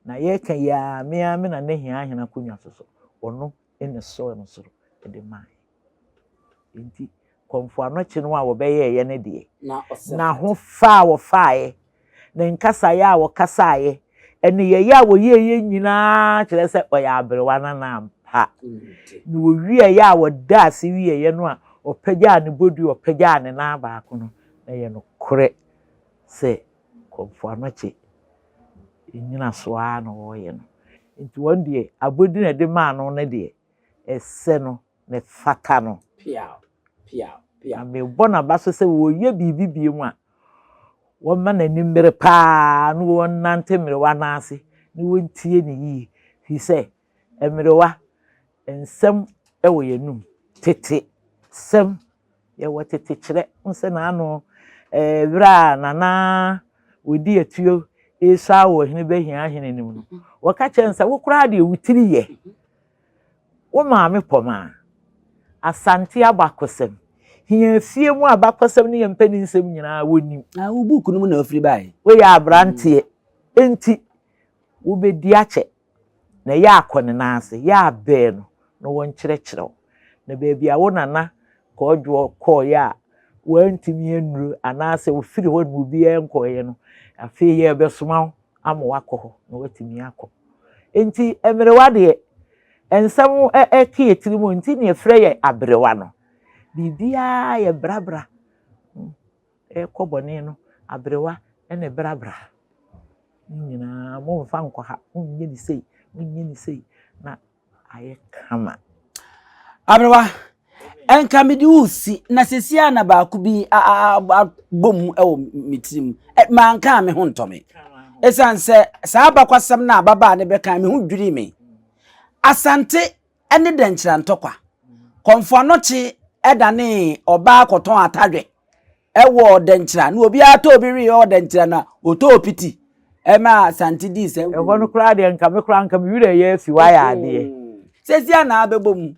B: Na yɛreka yi ara, me ara me nana hia ahene akonnwa so so, ɔno na ɛsɔɔ no soro de maa yɛn. Enti, Kɔmfo Anokye no a wɔbɛyɛeɛ no deɛ, n'ahofa a wɔfaeɛ, ne nkasaeɛ a wɔkasaeɛ, nneyɛeɛ a wɔyɛeɛ nyinaa kyerɛ sɛ ɔyɛ aberewa nana ampa. Na wɔwieeɛ a wɔdaa ase wieeɛ no a ɔpagyaa ne bodua, ɔpagyaa ne nan baako no, na ɛyɛ nokorɛ sɛ Kɔmfo Anokye nnyinasoɔ ara na wɔreyɛ no. Nti wɔn deɛ abodin a yɛde maa no no deɛ, ɛsɛ no na ɛfata no.
C: Piaw, piaw, piaw.
B: Na mebɔ n'aba so sɛ wɔreyɛ biribi bio a, wɔmma n'ani mmere pa ara na wɔnnante mmerewa no ase na wɔntie no yie, firi sɛ mmerewa, nsɛm wɔ yɛn anum, tete sɛm Yɛwɔ tete kyerɛ ho sɛ n'ano werɛ a Nana Odi Atuo resua wɔ Ɔhene Bɛhia Ahene no mu no, wɔka kyerɛ no sɛ wo koraa deɛ wo tiri yɛ. Wo maame pɔmaa. Asante abakɔsɛm, hia fie mu abakɔsɛm ne yɛn mpaninsɛm nyinaa wɔnim.
C: Na wo book no mu na wofiri baeɛ.
B: Woyɛ aberanteɛ enti wobɛdi akyɛ. Na yɛ akɔ ne nan ase, yɛ abɛn no na wɔnkyerɛkyerɛ wo. Na baabi a wo nana Kɔɔdwoɔ kɔeɛ a wantumi annuru anaasɛ ɔfiri hɔ na obiara nkɔeɛ no, afei yɛrebɛsoma wo ama woakɔ hɔ na woatumi akɔ. Enti mmerewa deɛ, nsɛm ɛke yɛ tirim o, nti na yɛfrɛ yɛn aberewa no. Biribiara yɛ brabra. Ɛrekɔ bɔne no, aberewa na ɛbrabra. Ne nyinaa momfa nkɔ ha, monyɛ no sei, monyɛ no sei na ayɛ kama.
C: Aberewa, ɛnka mede wo si na sɛsi a na baako bi abɔ mu wɔ me tirim. Manka a me ho ntɔ me. Ɛsiane sɛ saa abakwasɛm no a ababaa no bɛka me ho dwirii me. Asante ne dɛnkyerɛ ntɔkwa. Kɔmfo Anokye danee ɔbaa kɔtɔn atadwe wɔ dɛnkyerɛ na obiara tɔ obi wee wɔ dɛnkyerɛ na ɔtɔɔ piti ɛma Asante dii sɛ.
B: Ɛhɔ no koraa deɛ nka me koraa nka me werɛ yɛ afi wayɛ adeɛ.
C: Sɛsi a na abɛbɔ mu.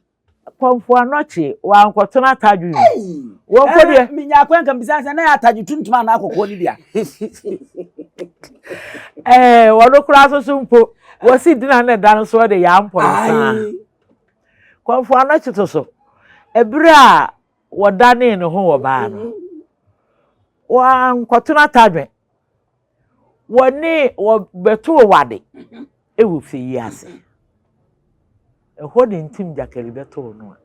B: Kɔmfo Anokye wankɔtɔn atadwe o. Wɔn mpo deɛ.
C: Menya akwan nka mbisa sɛ na yɛ atadwe tuntum anaa kɔkɔɔ no bia.
B: Ɛɛ wɔn koraa soso mpo wɔsi dina na ɛda no so de yɛ ampɔnsaa. Kɔmfo Anokye to so ɛberɛ a wɔdanee ne ho wɔ baa no wankɔtɔn atadwe wɔne wɔbɛtoo wade wɔ fie yi ase. Ɛhɔ ne ntim gyakari bɛtoo no a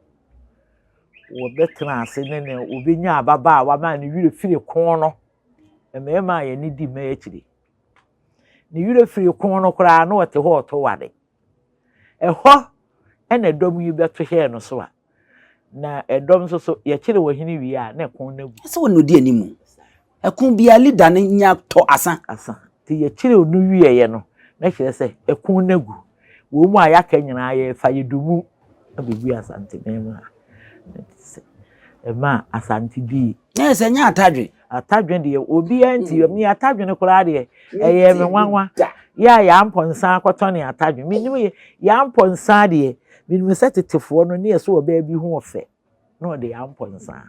B: wɔbɛtena ase ne ne wɔbɛnya ababaawa ma ne werɛ firi ko no. Mmarima a yɛne di mmaa akyiri. Ne werɛ firi ko no koraa na ɔte hɔ ɔto wade. Ɛhɔ na dɔm yi bɛto hyɛɛ no so a. Na ɛdɔm nso so, yɛkyere ɔhene wie a, na ɛko no agu.
C: Ɛsɛ wɔn na ɔdi anim. Ɛko biara leader no nya tɔ asa.
B: Asa. Nti yɛkyere no wieɛ no, na kyerɛ sɛ ɛko no agu. Wɔn mu a yɛaka nyinaa yɛrefa yɛ dumu abɛgu Asanteman mu ha. Na kyerɛ sɛ ɛmaa Asante dii.
C: Na yɛ sɛ ɛnyɛ atadwe.
B: Atadwe deɛ obiara nti, me atadwe no koraa deɛ ɛyɛɛ me nwanwa. Yɛ a yɛn ampɔnsa akɔtɔne atadwe. Menim yɛ yɛn ampɔnsa deɛ, menim sɛ tetefoɔ no ne yɛ so ɔbaa bi ho ɔfɛ na ɔde yɛn ampɔnsa.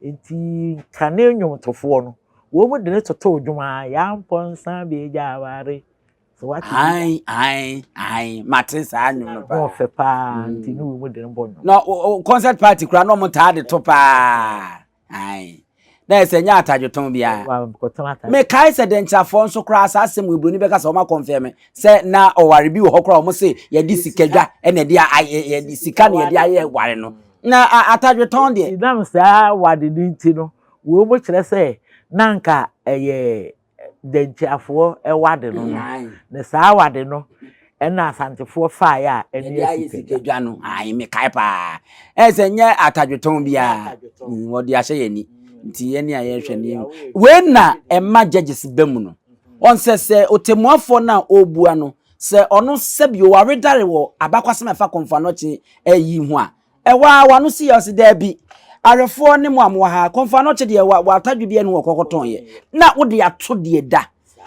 B: Nti kane nnwomtofoɔ no, wɔn de ne totoo dwom a yɛn ampɔnsa bɛgya aware. So wate bi da?
C: Ae, ae, ae, mate saa nnwom no paa.
B: Ho ɔfɛ paa nti ne wɔn de no bɔ nnwom.
C: Na concert party koraa na wɔn taa de to paa. Ae. Na ɛsɛ nyɛ atadwetɔn biara. Mekae sɛ dɛnkyerɛfoɔ nso koraa saa asɛm wɔ buroni bɛka sɛ wɔn akɔnfɛn me sɛ na ɔware bi wɔ hɔ koraa wɔn se yɛde sika dwa ɛna yɛde ayɛ yɛde sika na yɛde ayɛ ware no na atadwetɔn deɛ.
B: Nam saa wade no nti no wɔn mu kyerɛ sɛ na nka ɛyɛ Dankyiafoɔ wade no no, na saa wade no ɛna Asantefoɔ faeɛ a ɛne
C: Yɛde ayɛ sikadwa no, ae mekae paa. Ɛyɛ sɛ nyɛ atadwetɔn biara, wɔde ahyɛ yɛn ani. Nti yɛn a yɛhwɛ no yɛhu. Wei na ɛma judges ba mu no. Wɔn sɛ sɛ otemmuafoɔ no a ɔrebua no, sɛ ɔno sɛbi ɔwaredare wɔ abakwasɛm a ɛfa kɔmfoanɔkye ayi ho a, Ɛhɔ ara w'ano si yɛ ɔse daabi. Awefoɔ ne mo a mowɔ ha, kɔmfo anɔkye deɛ wa w'atadwe bi ɛne wɔ kɔkɔtɔn yɛ. Na wode ato deɛ da.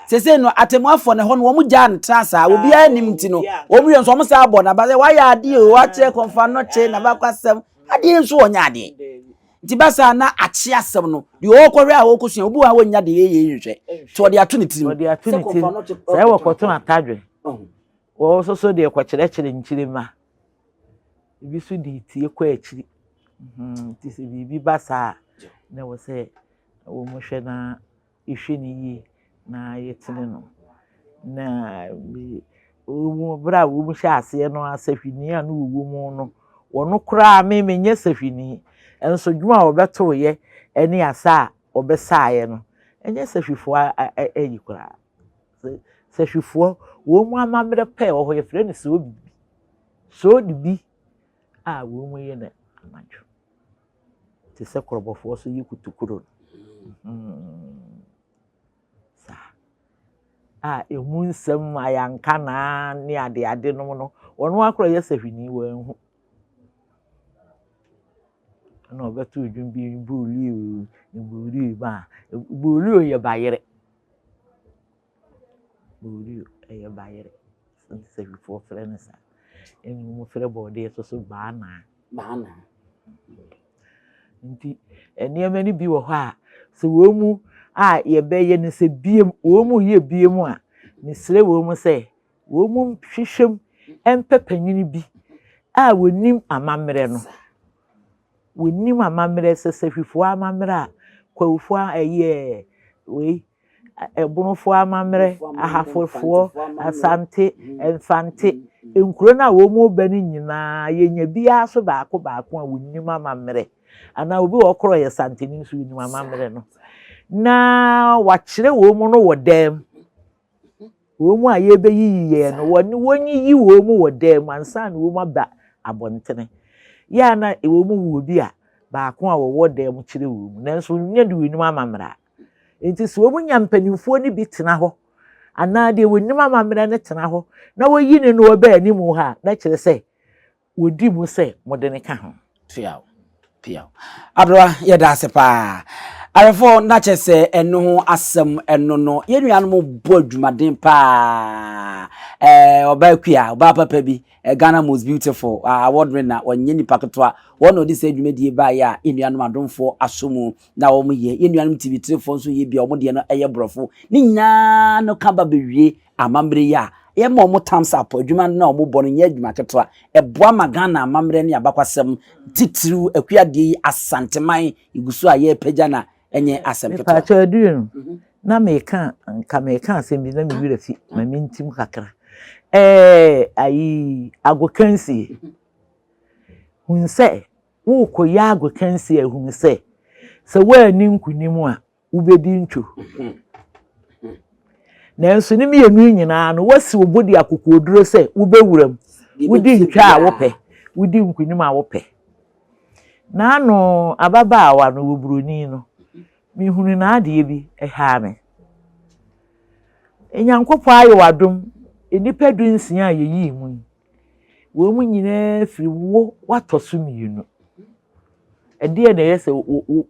C: Sesei no atemmuafoɔ no ɛhɔ no wɔn gyaa no tra saa, obiara nim nti no, wɔn wie nso wɔn saa bɔ n'aba sɛ wayɛ adeɛ o, wakyerɛ kɔmfo anɔkye n'abakwasɛm, adeɛ nso ɔnyɛ adeɛ. Nti ba saa na akye asɛm no, deɛ ɔrekɔhwɛ a ɔrekɔsua, obi wɔ ha wɔnnya deɛ yɛyɛ nhwɛ, nti ɔde ato ne tirim.
B: Ɔde ato ne tirim, sɛ wɔkɔtɔn atadwe, wɔn nso so deɛ kɔkyerɛkyerɛ nkyirimma. Ebi nso de tie kɔ akyiri. Nti sɛ biribi ba saa a, na ɛwɔ sɛ wɔhwɛ na yɛhwɛ no yie na yɛtene no. Na wɔn berɛ a wɔhyɛ aseɛ no ara sahwini a na wɔwɔ mu no, wɔn koraa me menyɛ sahwini. Nso dwom a wɔbɛtoeɛ ne asa a wɔbɛsaeɛ no, ɛnyɛ sahwifoɔ ayi koraa. Sahwifoɔ, wɔn mu amammerɛ pɛ wɔ hɔ, yɛfrɛ no sɛ Soodibi a wɔyɛ no anadwo te sɛ korɔbɔfoɔ so yi kutukuro no. Saa. A emu nsɛm ayankanaa ne adeade nom no, wɔn ara koraa yɛ sahwini wɔanhu. Ɛna ɔbɛto dwom bi buulio buulio ba a buulio yɛ bayerɛ. Boorio yɛ bayerɛ. Nsɛhwifoɔ frɛ no saa. Ɛna wɔfrɛ bɔɔdeɛ nso so baanaa.
C: Baanaa.
B: Nti nneɛma no bi wɔ hɔ a, sɛ wɔn mu a yɛbɛyɛ no sɛ biem, wɔn mu yɛ biem a, mesrɛ wɔn mu sɛ wɔn mu nhwehwɛ mu mpɛ panyin bi a wɔnim amammerɛ no. Wɔnim amammerɛ, sɛ sɛhwifoɔ amammerɛ a, Kwawufoɔ ɛyɛ wei Ɛbonofoɔ amammerɛ, Ahafofoɔ, Asante, Mfante, nkuro no a wɔn ba no nyinaa, yɛnya biara so baako baako a wɔnim amammerɛ. Anaa obi wɔ hɔ koraa ɔyɛ Santeni nso ɔnim amammerɛ no. Na wakyerɛ wɔn mu no wɔ dan mu. Wɔn mu a yɛbɛyiyi yɛn no, wɔne wɔnyiyi wɔn mu wɔ dan mu ansa na wɔn aba abɔntene. Yɛ a na wɔn mu wɔ bi a baako a wɔwɔ dan mu kyerɛ wɔn mu, nanso nyɛ de wɔnim amammerɛ a. Enti sɛ wɔnya mpanimfoɔ no bi tena hɔ, anaa deɛ wɔnim amammerɛ no tena hɔ, na wɔyi no na ɔba anim hɔ a, na kyerɛ sɛ wɔdi mu sɛ mode no ka ho.
C: Piaw, piaw. Aberewa, yɛda ase paa. Awɛfoɔ, na kyerɛ sɛ ɛno ho asɛm ɛno no, yɛn nuanom bɔ adwumaden paa. Ɛɛ, ɔbaa kua, ɔbaa papa bi, Ghana Most Beautiful award winner, ɔnyɛ nipa ketewa. Wɔn na ɔde saa dwumadie baeɛ a yɛn nuanom adomfoɔ asɔ mu. na wɔn yɛ yɛn nuanom TV tirefoɔ nso yɛ bi a wɔn deɛ no yɛ borɔfo ne nyinaa no ka ba bɛwie amammerɛ yi a yɛma wɔn thumbs up adwuma no a wɔn bɔ no nyɛ adwuma ketewa ɛboa ma Ghana amammerɛ ne abakwasɛm titiriw akuadeɛ yi Asanteman egu so a yɛrepagya na ɛnyɛ asɛm ketewa.
B: Mepaakyɛw aduru no mhm. na meka nka meka asɛm bi na me werɛ fi ma mentim kakra ɛɛ ayi agokansie mhm. hun sɛ Worekɔyɛ agokansi a, hunu sɛ, sɛ woanni nkonim a, wobɛdi ntwo. Nanso ne mmienu yi nyinaa no, woasi wo bo de akokoɔduro sɛ wobɛwura mu. Wodi ntwa a wopɛ, wodi nkonim a wopɛ. N'ano ababaawa no wɔ buroni no, mehunu n'adeɛ bi, ɛhaa me. Nyankopɔn ayɛ w'adom, nnipa 16 a yɛyii mu yi, wɔn mu nyinaa firi wo watɔ so mmienu. Ɛdeɛn na ɛyɛ sɛ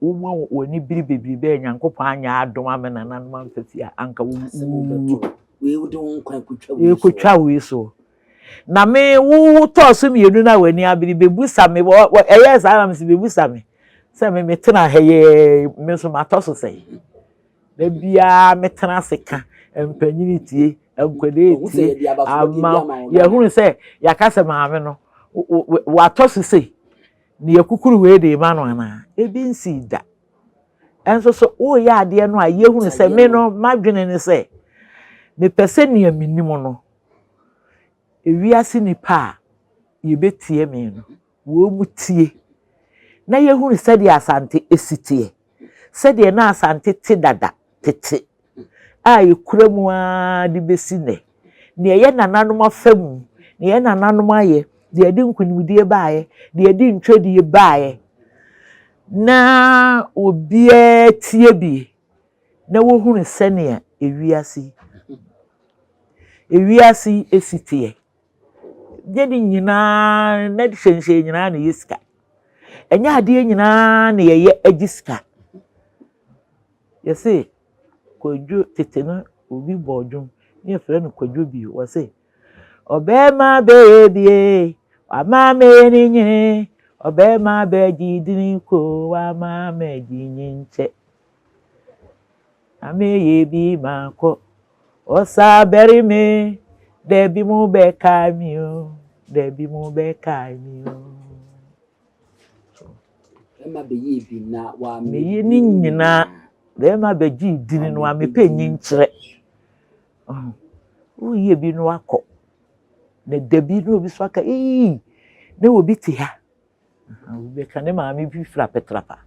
B: woma w'ani biri bebrebe a Nyankopɔn anyɛ adom ama nananom amfa fie a anka wowuo. Ɛkɔtwa wei so. Na me wo tɔɔ so mmienu no a w'ani abere bɛbusa me ɛyɛɛ saa na mese bɛbusa me sɛ me metena ha yɛ me nso matɔ so sɛn. Da biara metena ase ka mpanyini tie nkwadaa tie ama yɛhunu sɛ yɛaka sɛ maame no watɔ so sei na yɛkukuru wei de ma no anaa ebi nsii da. Ɛnso so woreyɛ adeɛ no a yɛhunu sɛ me no m'adwene ne sɛ mepɛ sɛ nea menim no ewiase nipa a yɛbɛtie me no wɔn mu tie na yɛhunu sɛdeɛ Asante esi teɛ sɛdeɛ na Asante te dada tete a yɛkura mu ara de bɛsi nnɛ nea yɛ nananom afa mu nea yɛ nananom ayɛ deɛ ɛde nkunimdie baeɛ deɛ ɛde ntwadie baeɛ na obiara tie bi na wɔhunu sɛnea ewiase yi ewiase yi esi teɛ. Nyɛ ne nyinaa na hyɛnhyɛn nyinaa na ɛyɛ sika. Ɛnyɛ adeɛ nyinaa na yɛyɛ gye sika. Yɛse Kwadwo tete no obi bɔɔ dwom ne yɛfrɛ no Kwadwo bio wɔse ɔbɛrima bɛyɛ bie wama m'ani nyini ɔbɛrima bɛgye dini ko wama m'agye nyinkyɛ. Na meyɛ bi makɔ ɔsa bɛre me dabi mo bɛkae me o dabi mo bɛkae me o.
C: Bɛrima bɛyɛ bi na wa
B: Meyɛ ne nyinaa bɛrima bɛgye dini no a mepɛ nyi nkyerɛ. Woyɛ bi no akɔ na dabi na obi so aka ii na obi te ha. Obi bɛka ne maame bi fira petrapa.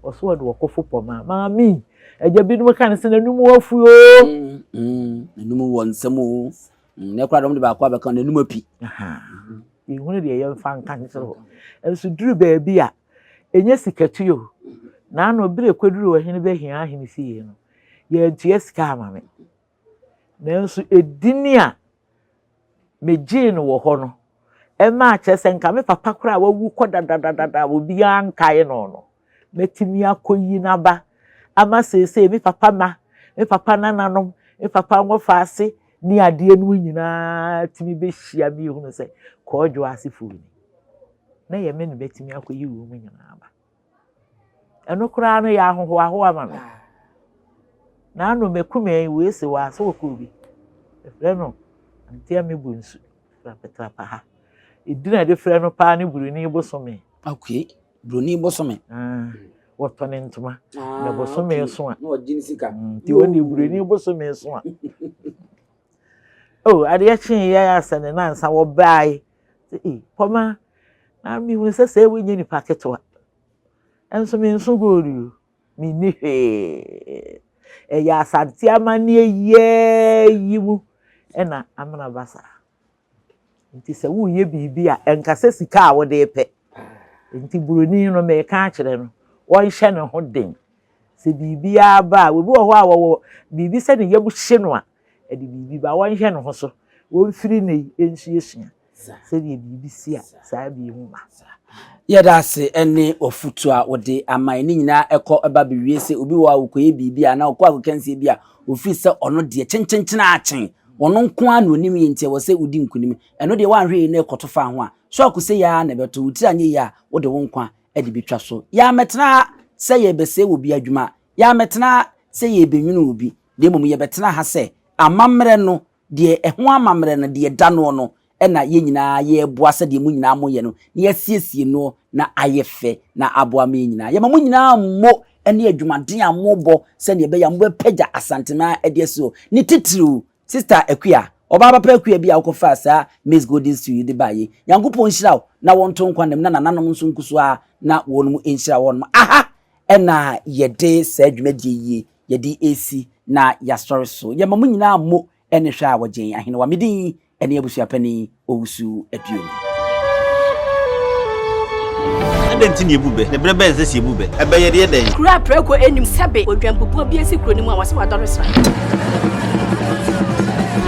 B: Ɔso ɔde ɔkofo pɔ ma maame. Agya binom ka ne sɛ n'anum afu o.
C: Mm, mm, n'anum wɔ nsɛm o. Mm, na ɛkora dɔm de baako abɛka n'anum api.
B: Yɛhunu deɛ yɛmfa nka nkyerɛ hɔ. Nso duru baabi a, ɛnyɛ sikatu o. Naano bere kɔduru ɔhene bɛhia ahene fie no, yɛantua sika ama me. Nanso edini a megyee no wɔ hɔ no, ɛmaa kyerɛ sɛ nka me papa koraa a wawu kɔ dadadadada a obiara nkae no no, mɛtumi akɔyi n'aba ama seesei me papa mma, me papa nananom, me papa nwɔfaase ne adeɛ no nyinaa tumi bɛhyia me hunu sɛ Kɔɔdwo asefoɔ ni. Na ɛyɛ me na mɛtumi akɔyi wɔn mu nyinaa aba. Ɛno koraa no yɛ ahohoahoa ma me. N'ano mɛkumɛ wei se wɔ ase wɔ kuro bi. Ɛfrɛ no Antea Mebu Nsu Trapetrapa ha. Edin a yɛde frɛ no paa ne Buroni Bosome.
C: Okay, Buroni Bosome.
B: Ah, wɔtɔ ne ntoma. Ah, na bosome
C: okay.
B: so a.
C: Na ɔgye ne sika.
B: Mm, nti wɔn de Buroni Bosome so a. Oh, adeɛ kyee yɛ asɛ ne nansa wɔbae. Ee, pɔma Na mehunu sɛ sɛ wonyɛ nipa ketewa. Nso menso gold o, menni hwee. Ɛyɛ Asante amanneɛ yiaa yi mu na amena ba saa. Nti sɛ woreyɛ biribi a, ɛnka sɛ sika a wode repɛ. Nti buroni no meka akyerɛ no, ɔnhyɛ ne ho den. Sɛ biribiara ba a, obi wɔ hɔ a wɔwɔ biribi sɛ ne yam hye no a, ɛde biribi ba. Ɔnhwɛ ne ho so, ɔmfiri nnɛ yi nsuasua. Sɛdeɛ biribi si a, saa bi ho ma.
C: Yɛda ase ne w'afotu a wode ama yɛn. Ne nyinaa ɛkɔ ba bɛwie sɛ obi wɔ hɔ a ɔkɔyɛ biribi a anaa ɔkɔ agokansie bi a ɔfiri sɛ ɔno deɛ kyenkyenkyen akyen ɔno nko ara na ɔnim yɛ nti ɛwɔ sɛ wodi nkonim. Ɛno deɛ woanhwɛ yie na ɛkɔto fa ho a, so akosɛ yi ara na ɛbɛto wo tiri anyɛ yie a wode wo nkwa de bɛtwa so. Yɛammɛtena ha sɛ yɛrebɛsɛe obi adwuma, yɛammɛtena ha sɛ yɛrebɛnwunu obi, na mmom yɛbɛtena ha sɛ amammerɛ no Deɛ ɛho amammerɛ no, deɛ ɛda noɔ no na yɛn nyinaa yɛreboa sɛdeɛ mo nyinaa moyɛ no, na yɛasiesie noɔ na ayɛ fɛ na aboa ma yɛn nyinaa. Yɛma mo nyinaa mmo ne adwumaden a mobɔ sɛdeɛ ɛbɛyɛ a mobɛpagya Asanteman de asi hɔ. Ne titiriw, Sista Akua, ɔbaa papa Akua bi a wokɔfaa saa Miss Golden Stew yi de baeɛ yi, Nyankopɔn nhyira wo na wɔnto nkwa nna mu na nananom nso nku so ara na wɔnom nhyira wɔnom. Aha na yɛde saa dwumadie yi yɛde resi na yɛasɔre so. Yɛma mo nyinaa mo ne hwɛ a wɔgyen Ahenewa. Me din ne Abusuapanin Owusu Aduonu.
D: Adɛn nti na yɛbu bɛ? Na berɛ bɛn na ɛsɛ sɛ yɛbu bɛ? Ɛbɛ yɛde yɛ dɛn?
E: Kuro a prako nnim sɛbe odwanbubuo bi asi kuro no mu a wɔse wadɔre sra.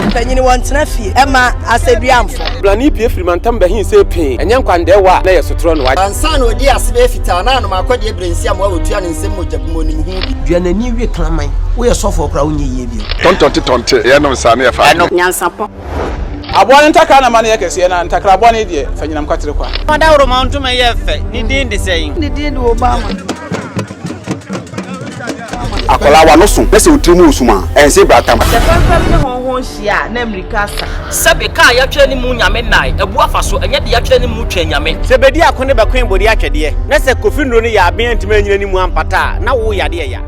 F: Mpanyini wɔntena fie ɛma asɛduamfo.
G: Blani pue firi mantam bɛhe see pee, ɛnyɛ nkwandɛɛwa a na ɛyɛ sotorɔ na wagye.
H: Ansa na ɔdii ase bɛyɛ fitaa na anom akɔdeɛ berɛ nsi amoa wɔtua ne nsam mogya gu mu ɔnim ho bi.
I: Dua n'ani we kraman. Woyɛ sɔfoɔ koraa wonyɛ yie bio.
J: Tɔntɔnte tɔnte, yɛnom saa na yɛfa adeɛ.
E: Nyansapɔ.
G: Aboa no ntakra na ma no yɛ kɛseɛ, na ntakra bɔne deɛ, fa nyinam kwatere kwa.
K: Ɔdawuroma ntoma yɛ fɛ, ne din de sɛn?
F: Ne din de Obama.
L: Akwadaa w'ano so na sɛ wo tiri mu resum a, ɛnse bratam.
M: Sɛ fɛmfɛm ne hɔnhɔn hyia a, na mmirika asa.
N: Sɛbe kaa yɛatwerɛ ne mu Nyame nnae, abu afa so, ɛnyɛ de yɛatwerɛ ne mu twɛn Nyame.
K: Sɛ bedi ako ne bɛkoe bode atwɛdeɛ, na sɛ Kofi nnuro no yɛ aben antumi anyina ne mu ampata a, na wo yadeɛ ya.